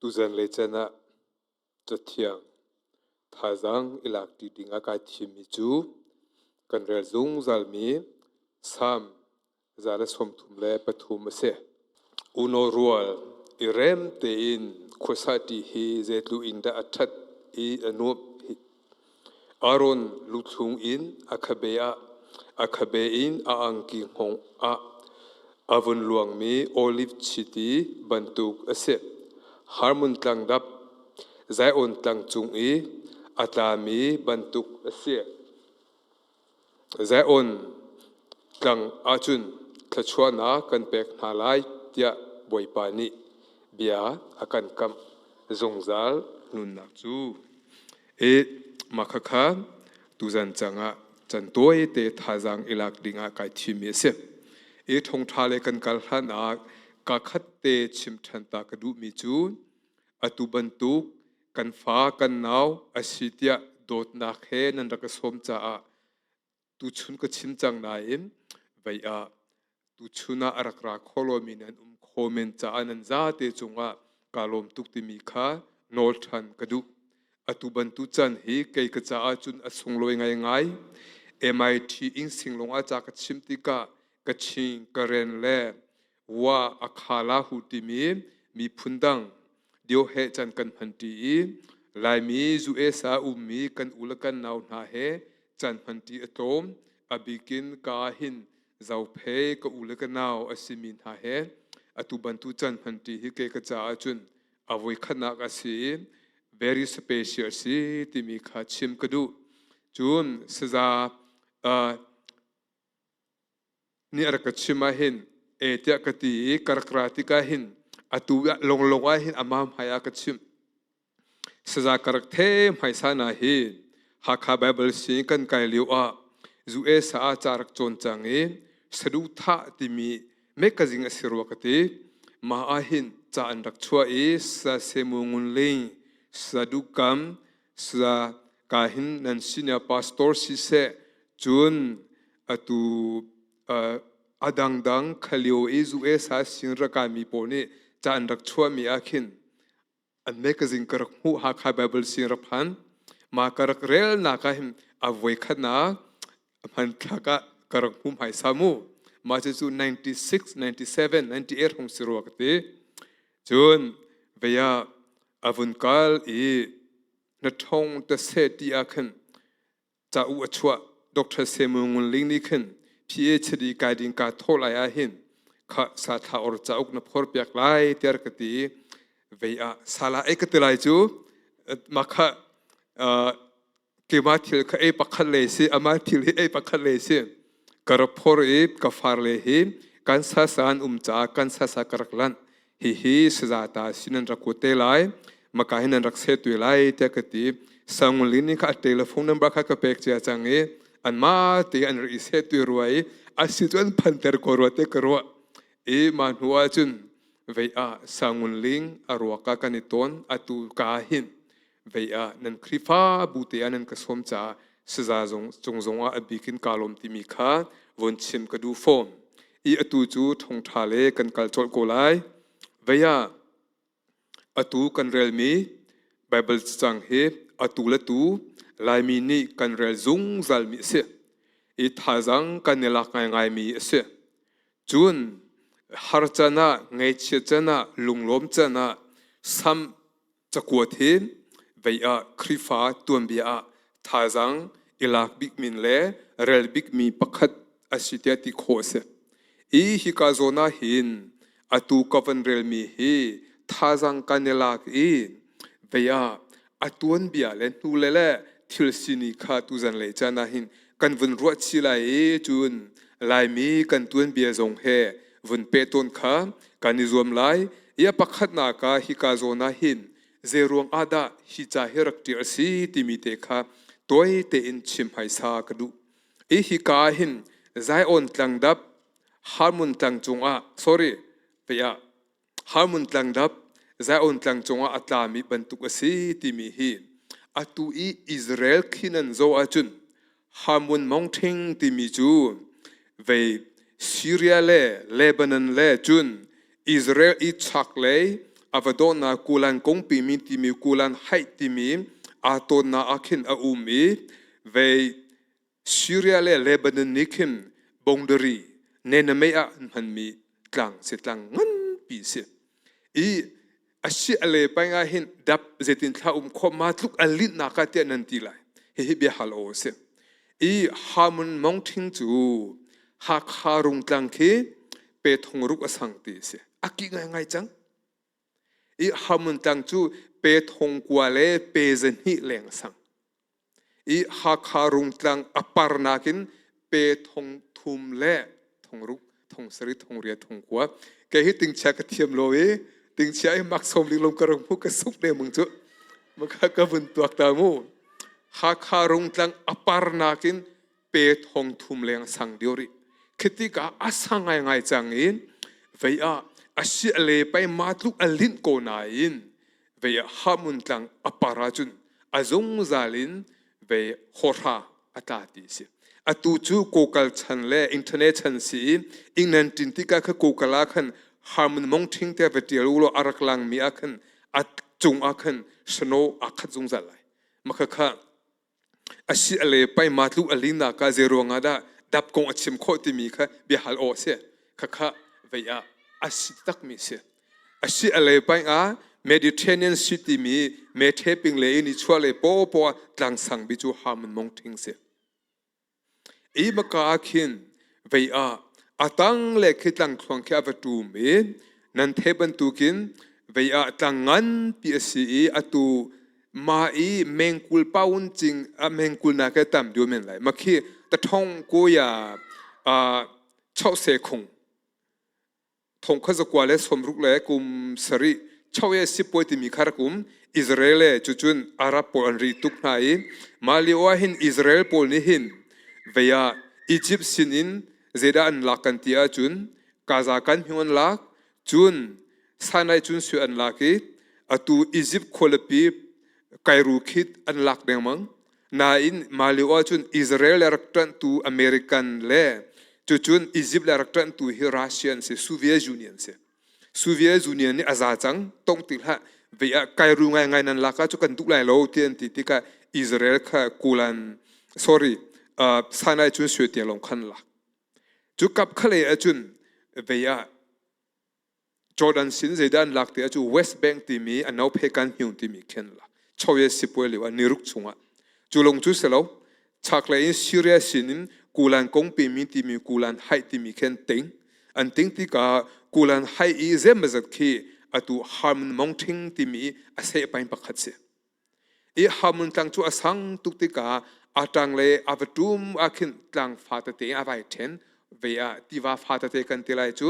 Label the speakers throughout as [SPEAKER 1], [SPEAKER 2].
[SPEAKER 1] Tuzan le chan ah Cathiang thazaang i lak ṭi dingah kai thimmi cu kan rel zungzalmi Salm 133 a si. Unaw rual i rem tein khuasa ṭi hi zeitluk in dah a ṭhat i a nuamh. Aaron luthlung in a khabe ah a khabe in a angki hngawng ah a vun luangmi oliv chiti bantuk a si. Hermon tlang dap, Zion tlang cung i a tlami bantuk a si. Zion tlang ahcun thluachuahnak kan pek hna lai tiah Bawipa nih bia a kan kamh zungzal nunnak cu. I mah khakha tuzan cangah can tawite thazaang i lak dingah kai thimmi a si. I thongṭha le kan kal hlan ah ka khat te chim ṭhan ta ka duhmi cu atu bantuk kan fa kan nau a si tiah dawtnak he nan rak ka sawm caah tuchun ka chim cang nain vei ah tuchun ah a rak ra kho lomi nan um kho men caah nan zate cungah kaa lawm tuk timi kha nawl ṭhan ka duh. Atu bantuk can hi kei ka caah cun a sunglawi ngaingai. MIT ing singlong ah ca ka chim tikah Kachin, Karen le Wa Akhala hu timi miphun dang dio he can kan hmanṭi i Laimi US ah ummi kan u le kan nau hna he can hmanṭi a tlawm. A bikin ka ah hin Zophei ka u le ka nau a simi hna he atu bantuk can hmanṭi hi kei ka caah cun a voikhatnak a si i very special a si timi kha chim ka duh. Cun saza nih a rak ka chim ahhin e tiah ka ti i ka rak ra tikah hin atu ah longlong ah hin amah hmai ah ka chimh. Saza ka rak the hmaisa na hi Hakha Bible si kan kai lio ah US ah ca rak cawn cang i saduhthah timi mekazing a si rua ka ti. Mah ah hin ca an rak chuah i sa semu ngun ling sadukam sa ka hin nan senior pastor siseh cun atu a dangdang khalio i US ah sin rakaimi pawl nih ca an rak chuahmi ah khin an magazine ka rak hmuh Hakha Bible sin rak phan ma ka rak rel nak ah hin a voi khatnak hmanthlak ah ka rak hmu hmaisa mu ma cu cu 96 97 98 hong si rua ka ti cun veia avun kal i na thong ta se ti ah khan ca u a chuah Dr. Samuel Ngun Ling nih khin PhD kai ding ka thawh lai ah hin kha sa thla or cauk na phor piak lai tiar ka ti vei ah sala ei ka ti lai cu ma kha keima thil kha ei pakhat le si ama thil hi ei pakhat le si ka ra phor i ka far le hi kan sa san um ca kan sa sa ka rak lan hihi saza ta sin an rak te lai maka hin an rak se tu lai tiah ka ti sangulin nih kha a telephone number kha ka pek cia cang i an ma te an ri se tu rua i a si cu an phanter ko rua te ka ruah i ma hnu ah cun vei ah sangun ling a ruaka kan i ton atu ka hin vei ah nan Khrifa bu te ah nan ka sawm caah saza zong cung zong ah a bikin ka lawm timi kha von chim ka duh fawn i atu cu thongtha le kan kal colh ko lai vei ah atu kan relmi Bible cacang hi atu le tu Laimi nih kan rel zungzalmi a si i thazaang kan i lak ngaingaimi a si cun har can ah ngaihchia can ah lunglawm can ah sam Cakuat hi vei ah Khrihfa tuanbia ah thazaang i lak bikmi le rel bikmi pakhat a si tiah ti khawh a si. I hika zawn ah hin atu ka van relmi hi thazaang kan i lak i vei ah a tuanbia le hnu le le thil sini kha tuzan lei caan ah hin kan vun ruah chih lai i cun Laimi kan tuanbia zong he vun peh tawn kha kan i zuam lai. I a pakhatnak ah hika zawn ah hin zeiruang ah dah hi ca hi rak ṭial a si timi te kha tawi tein chim hmaisa ka duh. I hika ah hin Zion tlangdap Harmon tlang cungah sorry pei ah Harmon tlangdap Zion tlang cungah a tlami bantuk a si timi hi atu i Israel khi nan zoh ahcun Harmon Mountain timi cu vei Syria le Lebanon le cun Israel i chaklei a va dawhnak Kulan kungpi mi timi Kulan Haih timi aa tawnnak ah khin a um i vei Syria le Lebanon nih khin boundary nenamei ah an hmanmi tlang si tlang nganpi si. I a si a le peng ah hin dap zeitin thla um khawh ma tluk a linhnak ah tiah nan ti lai. Hihi bia hal aw a si. I Hamun Mongthing cu Hakha rungtlang khi pe thong ruk a sang ti a si. A kih ngaingai cang. I Hamun tlang cu pe thong kua le pe zahnih leng a sang. I Hakha rungtlang a parnak in pe thong thum le thong ruk, thong sarih, thong riat, thong kua. Kei hi tingchia ka thiam lo i tingchia i mak som ling lom ka rung mu ka suk ne mung cu. Maka ka vun tuak ta mu. Hakha rungtlang a parnak in pe thong thum leng sang dio rih. Khitika a sang ngai ngai cang in vei ah a si a le pai ma tluk a linh ko nain vei ah hamun tlang a par ahcun a zungzal in vei hawhra a tla ti si. Atu cu Google chan le internet chan si i England tin tikah kha Google ah khan Harmon mong ṭhing te va ṭial u law a rak langmi ah khan a cung ah khan snow aa khat zungzal lai. Maka kha a si a le pai ma tlu a lin ka zei ruangah dah dap kong a chim khawh timi kha bia hal aw si khakha vei ah a si takmi si a si a le pai ah Mediterranean Sea timi methe ping le in i chuah le paw paw tlang sang bi cu hamun mong thing si I maka ah khin vei ah a tang le khi tlangthluang khi a va ṭum i nan theih bantukin vei ah tlang nganpi a si i atu mah i mengkul paun cing a mengkul nak he tam deuh men lai. Makhi tathong kuya chauhse khung thong kha zakua le sawmruk le kum sarih choe sipuai timi kha rak um Israel le cucun Arab pawl an ri tuk hna i mah lio ah hin Israel pawl nih hin vei ah Egypt sin in zeidah an lak kan ti ahcun Gaza kan hming an lak cun Sinai cun sui an lak i atu Egypt khualipi Cairo khi an lak dengmang Nain mah lio ahcun Israel le rak ṭanhtu American le cucun Egypt le rak ṭanhtu hi Russia an si, Soviet Union si. Soviet Union nih a za cang, tongh ti hlah, vei ah Cairo ngaingai nan lak ah cu kan duh lai lo ti an ti tikah Israel kha Golan, sorry, Sinai cun sui tiang lawng khan lak. Cu kap khalei ahcun vei ah Jordan sin zeidah an lak ti cu West Bank timi a no phe kan hniung timi khin la choye sipuai lio ah niruk chungah cu lung cu si lo chaklei in Syria sin in Kulan kongpi mi timi Kulan haih timi khin ting an ting tikah Kulan haih i zemazat khi atu Harmon Mongthing timi a seh pain pakhat si I Harmon tlang cu a sang tuk tikah a ṭang le a va ṭum ah khin tlang fa tete a vai ṭhen ve ah tiva fa tete kan ti lai cu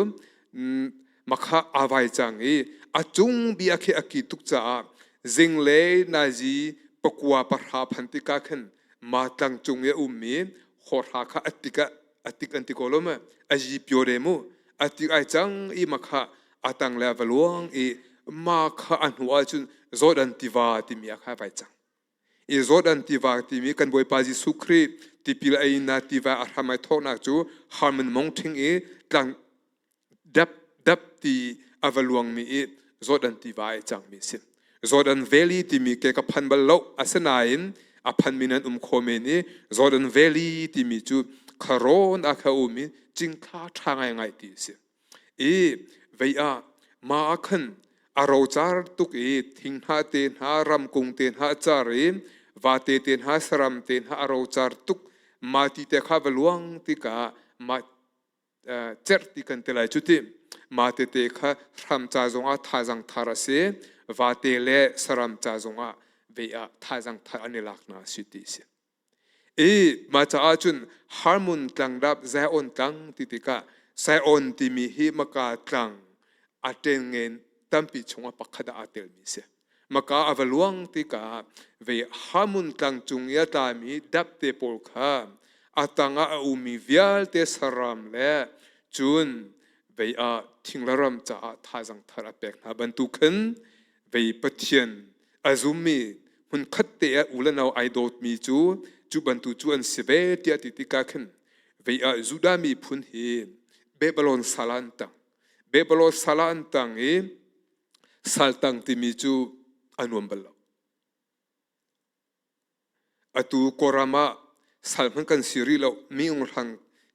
[SPEAKER 1] makha a vai cang i a cung bia khi a ki tuk caah zinglei nazi pakua pahra phan tikah khin ma tlang cung i a ummi hawhra kha a tik ah a tik an ti ko lo ma a yi pio re mu a tik ai cang i makha a tang le a va luang i ma kha a hnu ahcun Jordan tiva timi a kha vai cang i Jordan tiva timi kan Bawipa Jesuh Khrih tipil a innak tiva a hram ai thawknak cu Harmon mong ṭhing i tlang dap dap ti a va luangmi i Jordan tiva ai cangmi a si. Jordan Valley timi ke ka phan bal lo asinain a phanmi nan um kho men i Jordan Valley timi cu kharon ah kha um i cingthla ṭha ngaingai ti a si. I vei ah ma ah khan a rocar tuk i thinghnah te hna ramkung te hna a car i vate te hna saram te hna a rocar tuk ma ti te kha va luang tikah mah cerh ti kan ti lai cu ti ma tete kha hram ca zongah thazang thar a si vate le saram ca zongah ve ah thazang thar an i lak na si ti si i mah caah cun Harmon tlangdap Zion tlang ti tikah Zion timi hi maka tlang a ṭengngen tampi chungah pakhat ah aa telmi si maka a va luang tikah ve Harmon tlang cung i a tlami dapte pawl kha a tangah a ummi vialte saram le cun vei ah thing le ram caah thazang thar a pek hna bantuk khin vei Pathian a zummi hmunkhat te ah u le nau ai dawtmi cu cu bantuk cu an si ve tiah ti tikah khin vei ah Judah miphun hi Babylon sal ah an tang Babylon sal ah an tang i. Saltang timi cu a nuam bal lo. Atu Kawlram ah sal hmanh kan si rih lo. Mi ung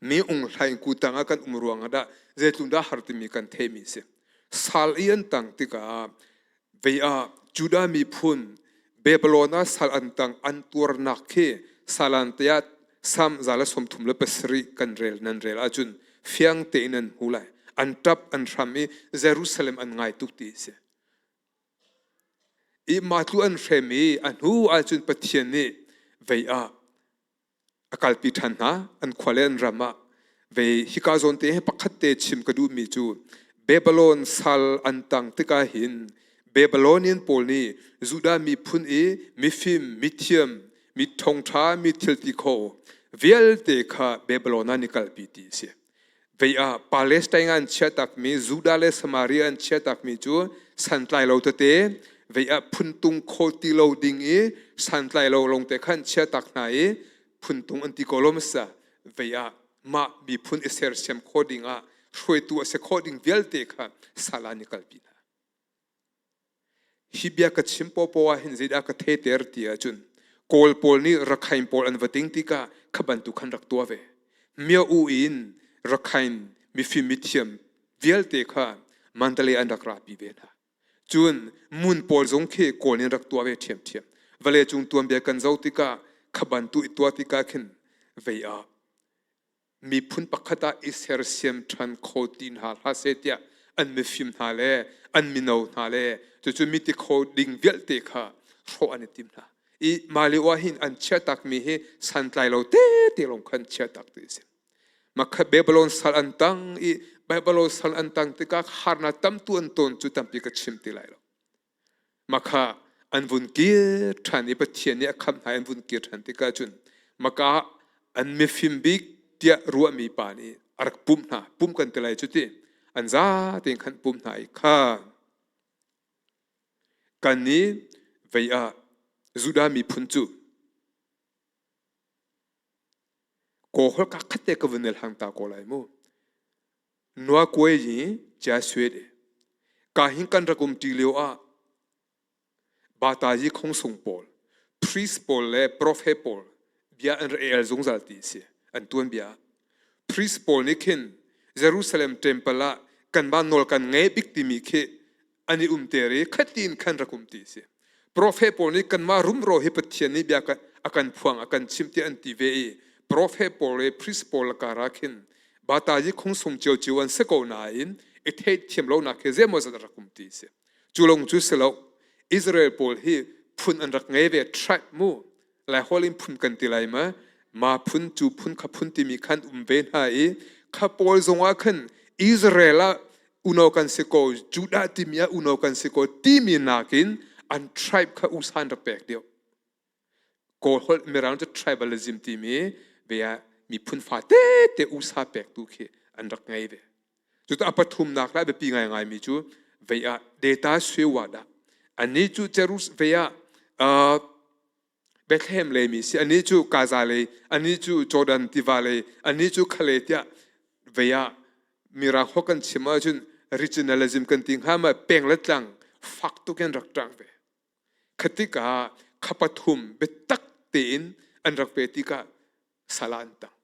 [SPEAKER 1] mi ung hlaing ku tang ah kan um ruang ah dah zeitluk dah har timi kan theihmi si. Sal i an tang tikah vei ah Judah miphun Babylon ah sal an tang an tuarnak khi salan te ah Sam 137 kan rel nan rel ahcun fiang tein an hmu lai. An ṭap an hram i Jerusalem an ngai tuk ti a si. I mah tlu an hrem i a hnu ahcun Pathian nih vei ah a kalpi ṭhan hna an khua le an ram ah. Vei hika zawn te hi pakhat te chim ka duhmi cu Babylon sal an tang tikah hin Babylonian pawl nih Judah miphun i mifim, mithiam, mi ṭhawngṭha, mi thilti kho vialte kha Babylon ah an i kalpi ti a si. Vei ah Palestine an chiahtakmi Judah le Samaria an chiahtakmi cu santlai lo tete vei ah phuntung kho ti lo ding i santlai lo lawngte khan chiahtak hna i phuntung an ti ko lo masa vei ah mah miphun i sersiam kho ding ah hruaitu a si kho ding vialte kha sal an i kalpi hna. Hi bia ka chim pawpaw ah hin zeidah ka theter ti ahcun Kawl pawl nih Rakhine pawl an va ting tikah kha bantuk khan rak tuah ve. Myo U in Rakhine mifim mithiam vialte kha Mandalay an rak rapi ve hna. Cun mun pawl zong khi Kawl nih rak tuah ve ṭhiamṭhiam. Vale cung tuanbia kan zoh tikah kha bantuk i tuah tikah khin vei ah miphun pakhat ah i sersiam ṭhan kho ti hna hlah seh tiah an mifim hna le an mino hna le cucu miti kho ding vialte kha hrawh an i tim hna. I mah lio ah hin an chiahtakmi hi santlai lo tete lawng khan chiahtak ti a si. Makhat Babylon sal an tang i Babylon sal an tang tikah harnak tamtu an ton cu tampi ka chim ti lai lo. Makha an vun kir ṭhan i Pathian nih a khamh hna i an vun kir ṭhan tikah cun maka an mifim bik tiah ruahmi pa nih a rak pumh hna. Pumh kan ti lai cu ti. An za tein khan pumh hna i kha kan nih vei ah Judah miphun cu kaw holh ka khat te ka vun el hang ta ko lai mu. Nua kuai yi chia suet e. Ka hin kan rak um ṭi lio ah Batayi khong pawl, priest pawl le prophet pawl bia an ra el zungzal ti si an tuan bia. Priest pawl nih khin Jerusalem temple ah kanmah nawl kan ngei bik timi khi an i umter i khatin khan rak um ti si. Prophet pawl nih kanmah rumro hi Pathian nih bia a kan phuang a kan chimh tiah an ti ve i prophet pawl le priest pawl lakar ah khin batayi khungsung ciocio an si ko nain i theihthiam lonak hi zeimawzat a rak um ti si. Cu lawng cu si lo Israel pawl hi phun an rak ngei ve tribe mu Laiholh in phun kan ti lai ma ma phun cu phun kha phun timi khan um ve hna i kha pawl zongah khan Israel ah unau kan si ko Judah timi ah unau kan si ko timi nakin an tribe kha usan rak pek deuh Kawl holh Mirang cu tribalism timi ve ah miphun fa tete usa pek tu khi an rak ngei ve Cutu a pathumnak le a biapi ngaingaimi cu vei ah data suewa dah. Annih cu Jerus vei ah Bethlehem lei mi si, annih cu Gaza lei, annih cu Jordan tiva lei, annih cu Khale tiah vei ah mirang ho kan chim ahcun regionalism kan ti hnga ma peng le tlang fak tuk in rak ṭang ve. Khatikah kha pathum biatak tein an rak pe tikah sala an tang.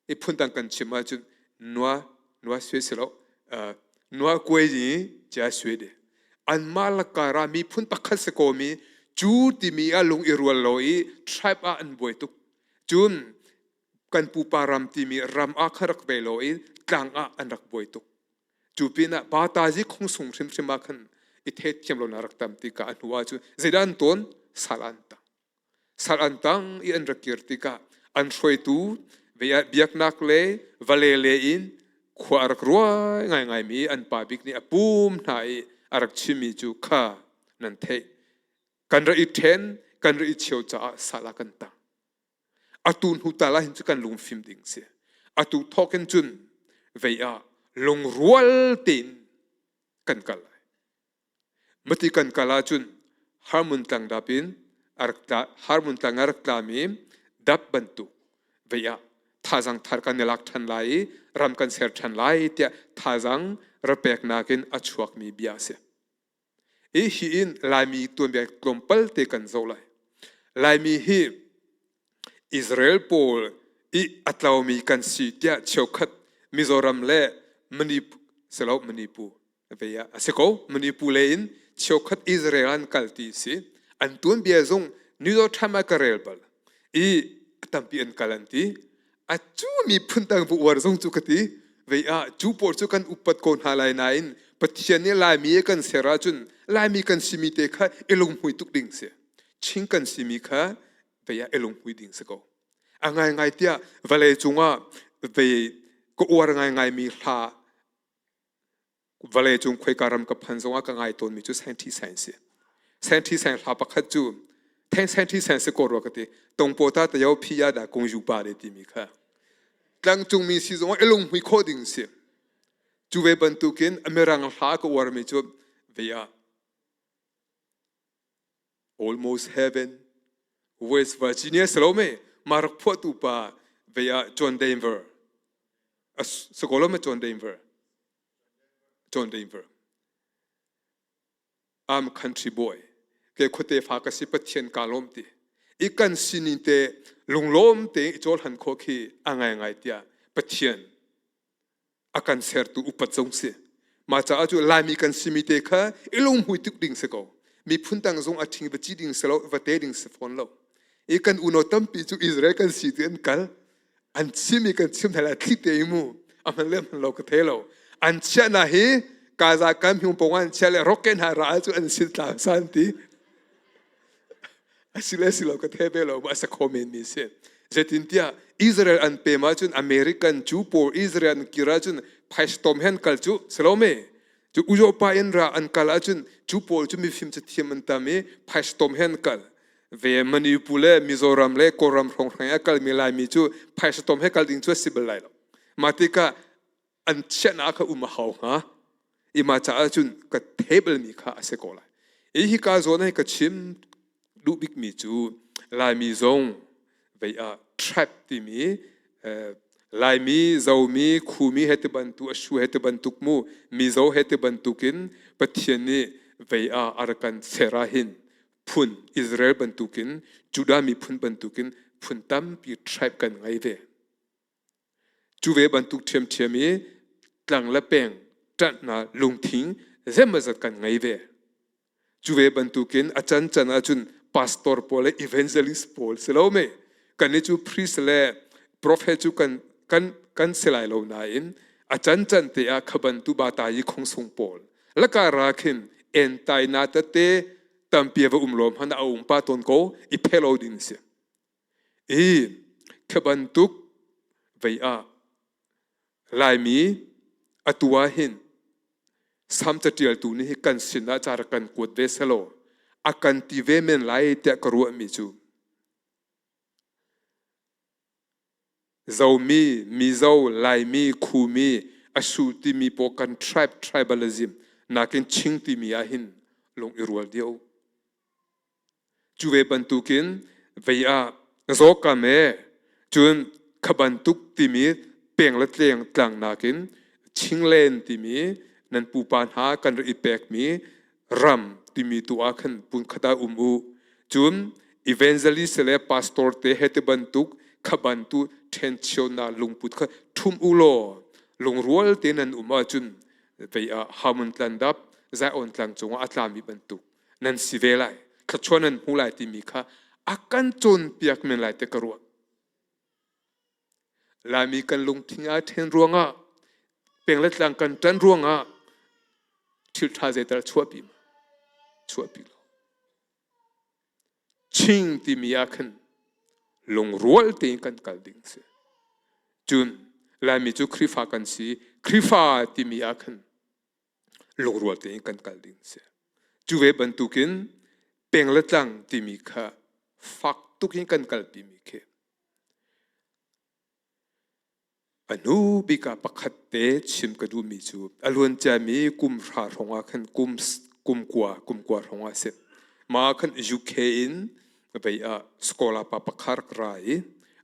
[SPEAKER 1] I phundang kan chim ahcun nua nua sui si lo nua kuai ni chia sui de anmah lakar ah miphun pakhat si ko mi cu timi ah lung i rual lo i tribe ah an buai tuk cun kan pupa ram timi ram ah kha rak ve lo i tlang ah an rak buai tuk cu pinah batazi khung sung hrimhrim ah khan i thet thiam lo na rak tam tikah a hnu ah cun zeidah an tawn sal an tang Sal an tang i an rak kir tikah an hruaitu biaknak le vale le in khua a rak ruai ngaingaimi an pa bik nih a pum hna i a rak chimmi cu kha nan theih. Kan rak i ṭhen, kan rak i cheu caah sal ah kan tang. Atu hnu tal ah hin cu kan lungfim ding si. Atu thawk in cun vei ah lungrual tein kan kal lai. Mati kan kal ahcun Harmun tlang dap in a rak tla Harmun tlang a rak tlami dap bantuk vei ah thazaang thar kan i lak ṭhan lai i ram kan ser ṭhan lai tiah thazaang ra peknak in a chuakmi bia a si. Hi hi in Laimi tuanbia tlawmpal te kan zoh lai. Laimi hi Israel pawl i a tlaumi kan si tiah cheukhat Mizoram le Manipur silo Manipur ve ah a si ko. Manipur lei in cheukhat Israel an kal ti si. An tuanbia zong New York Times ah ka rel bal. I a tampi an kal an ti. A cu miphun dang va uar zong cu ka ti. Vei ah cu pawl cu kan upat ko hna lai nain Pathian nih Laimi a kan ser ahcun Laimi kan simi te kha i lunghmui tuk ding si. Chin kan simi kha vei ah i lunghmui ding si ko. A ngaingai tiah vawlei cungah vei ka uar ngaingaimi hla vawlei cung khoika ram ka phan zongah ka ngai tawnmi cu Sainthi Sain si. Sainthi Sain hla pakhat cu Theng Sainthi Sain si ko rua ka ti. Tongpo ta tayo phi ya da kung yu pa de timi kha. Tlangcung mi si zongah i lunghmui khawh ding si. Cu ve bantukin Amirang hla ka uarmi cu ve ah Almost Heaven, West Virginia Salome ma rak phuahtu pa ve ah John Denver. Sakolo ma John Denver. John Denver. I'm country boy. Ke khuate fa ka si Pathian ka lawm ti. I kan sining te lunglawm te i chawl han kho khi a ngai ngai tiah Pathian a kan sertu upat zong si. Mah caah cu Laimi kan simi te kha i lunghmui tuk ding si ko. Miphun dang zong a ṭhing va ci ding si lo, va te ding si fawn lo. I kan unau tampi cu Israel kan si ti an kal. An chim i kan chim hna lai thli te i mu. A hman le hman lo ka thei lo. An chiah na hi Gaza kan hmung pawng an chiah le rocket hna ra cu an sil tlang san ti. A si le si lo ka thei ve lo ma a sa kho men mi si. Zeitintiah Israel an pem ahcun American cu pawl Israel an kir ahcun phaistom hen kal cu si lo me. Cu Ujopa in ra an kal ahcun cu pawl cu mifim cathiam an tam i phaistom hen kal. Ve Manipur le Mizoram le Kawlram hrawnghrang a kalmi Laimi cu phaistom he kal ding cu a si bal lai lo. Mah tikah an chiahnak kha um a hau hnga. I mah caah cun ka thei balmi kha a si ko lai. I hika zawn hi ka chim duh bikmi cu Laimi zong vei ah tribe timi Laimi, Zomi, Khumi he ti bantuk, Ashu he ti bantuk mu, Mizo he ti bantukin Pathian nih vei ah a rak kan ser ah hin phun Israel bantukin Judah miphun bantukin phun tampi tribe kan ngei ve. Cu ve bantuk ṭhiamṭhiam i tlang le peng ṭanhnak lungthin zeimawzat kan ngei ve. Cu ve bantukin a cancan ahcun pastor pawl le evangelist pawl si lo me kannih cu priest le prophet cu kan kan kan si lai lo nain a cancan te ah kha bantu bata yi khong sung pawl laka ra khin entai na tete tampi va um lom han a um pa ton ko i phelo ding si. I khi bantuk vei ah Laimi atu ah hin Sam caṭialtu nih hi kan sinah ca rak kan kuat ve selaw a kan ti ve men lai tiah ka ruahmi cu Zomi, Mizo, Laimi, Khumi, Asu timi pawl kan tribe tribalism nakin Ching timi ah hin lung i rual dih u. Cu ve bantukin vei ah zawkam e cun kha bantuk timi peng le tleng tlang nakin Chinglen timi nan pupa hna kan rak i pekmi ram timi tu ah khan phunkhat ah um u. Cun evangelist le pastor te he ti bantuk kha bantu ṭhencheunak lungput kha ṭhum u law lungrual te nan um ahcun vei ah Hamun tlandap Zion tlang cungah a tlami bantuk nan si ve lai thluachuah nan hmu lai timi kha a kan cawnpiak men lai te ka ruah. Laimi kan lungthin aa ṭhen ruangah peng le tlang kan ṭan ruangah thil ṭha zeital chuahpi ma chuahpi lo. Ching timi ah khan lungrual tein kan kal ding si. Cun Laimi cu Khrihfa kan si. Khrihfa timi ah khan lungrual tein kan kal ding si. Cu ve bantukin peng le tlang timi kha fak tuk in kan kalpi mi khi a hnu bik ah pakhat te chim ka duhmi cu a luan ciami kum hra hrawng ah khan kum kum kua kum kua hrawng ah si. Mah khan UK in vei ah scholar pa pakhat rak ra i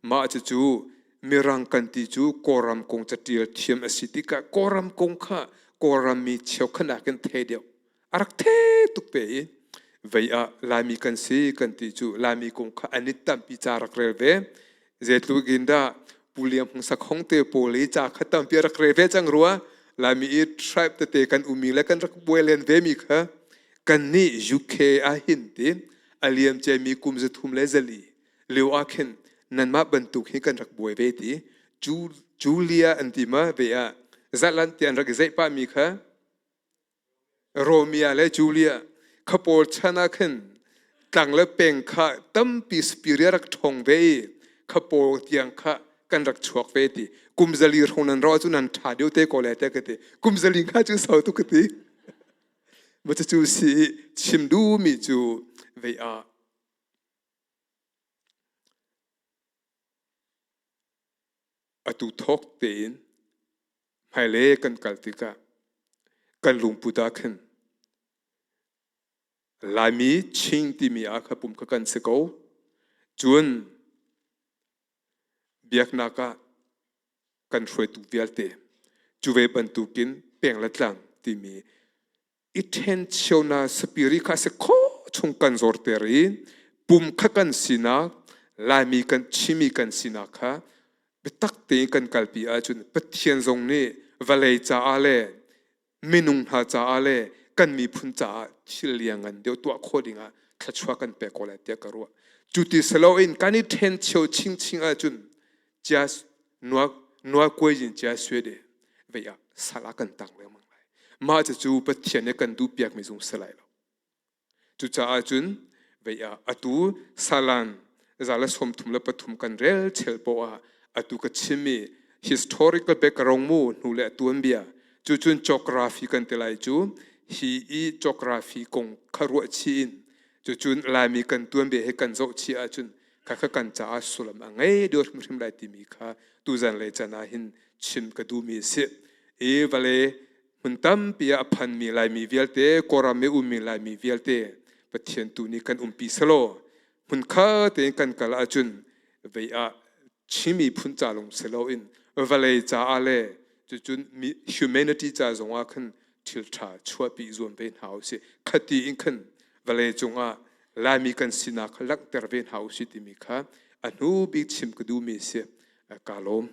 [SPEAKER 1] mah cucu Mirang kan ti cu Kawlram kong catial thiam a si tikah Kawlram kong kha Kawlram mi cheukhat nakin thei deuh. A rak the tuk te i vei ah Laimi kan si kan ti cu Laimi kong kha an i tampi ca rak rel ve. Zeitluk in dah Pu Liang Hmung Sakhong te pawl i ca kha tampi rak rel ve cang rua. Laimi i tribe tete kan umi le kan rak buai len ve mi kha kan nih UK ah hin ti a liam ciami kum 304 lio ah khin nanmah bantuk hi kan rak buai ve ti Julia an ti ma ve ah zalan ti an rak i zeih pah mi kha Romeo le Julia kha pawl chan ah khin tlang le peng kha tampi spirit rak ṭhawng ve i kha pawl tiang kha kan rak chuak ve ti kum 400 hrawng nan ro cu nan ṭha deuh te ko le te ka ti kum 400 kha cu sau tu ka ti ma cu si chim duhmi cu vei ah Atu thawk tein hmailei kan kal tikah kan lungput ah khin Laimi Chin timi ah kha pum kha kan si ko. Cun biaknak ah kan hruaitu vialte cu ve bantukin peng le tlang timi i ṭhencheunak spirit kha a si khawh chung kan zorter i pum kha kan sinak Laimi kan Chinmi kan sinak kha biatak tein kan kalpi ahcun Pathian zong nih vawlei caah le minung hna caah le kan miphun caah thil lianngan deuh tuah khawh dingah thluachuah kan pek ko lai tiah ka ruah. Cu ti si loin kan i ṭhencheu chingching ahcun Nual kuai in cia sue de vei ah sal ah kan tang lengmang lai. Mah cucu Pathian nih kan duhpiakmi zung si lai lo. Cucaah cun vei ah atu salan 133 kan rel chel poah ah atu ka chimmi historical background mu hnu le tuanbia cucun geography kan ti lai cu hi i geography kong kha ruah chih in cucun Laimi kan tuanbia he kan zoh chih ahcun khakha kan caah sullam a ngei deuh hrimhrim lai timi kha tuzan lei can ah hin chim ka duhmi a si. I vale hmun tampi ah a phanmi Laimi vialte, Kawlram i ummi Laimi vialte Pathian tu nih kan umpi selaw hmun kha tein kan kal ahcun vei ah Chin miphun ca lawng si loin vawlei caah le cucun humanity ca zongah khan thil ṭha chuahpi zuam ve hna usih. Khati in khan vawlei cungah Laimi kan sinak kha langhter ve hna usih timi kha a hnu bik chim ka duhmi a si. Ka lawm.